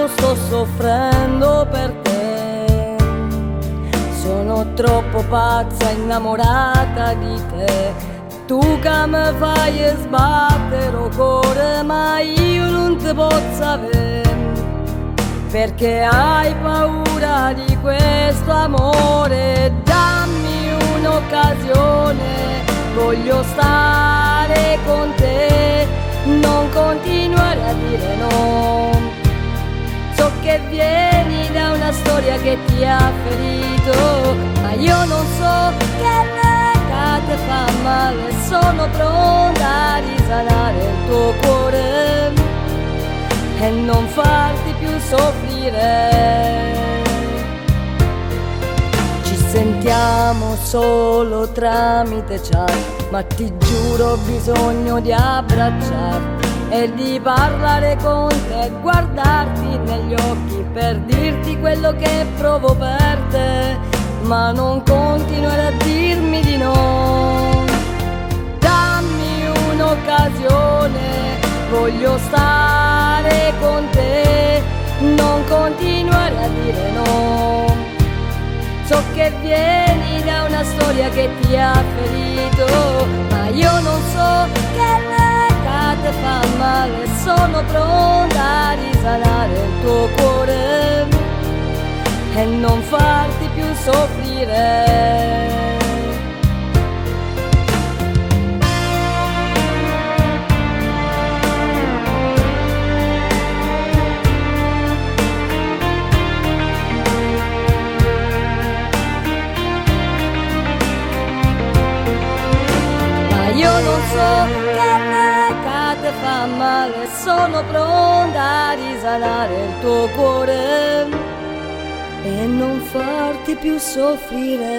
Quanto sto soffrendo per te. Sono troppo pazza, innamorata di te. Tu che mi fai sbattere il cuore, ma io non ti posso avere. Perché hai paura di questo amore? Dammi un'occasione, voglio stare con te, non continuare a dire no. So che vieni da una storia che ti ha ferito, ma io non so che l'età ti fa male, sono pronta a risanare il tuo cuore e non farti più soffrire. Ci sentiamo solo tramite chat, ma ti giuro ho bisogno di abbracciarti e di parlare con te, guardarti negli occhi per dirti quello che provo per te, ma non continuare a dirmi di no. Dammi un'occasione, voglio stare con te, non continuare a dire no. So che vieni da una storia che ti ha ferito, ma io non so che l'età ti fa male, sono pronta a risanare il tuo cuore e non farti più soffrire. Ma io non so che l'età ti fa male, sono pronta a risanare il tuo cuore e non farti più soffrire.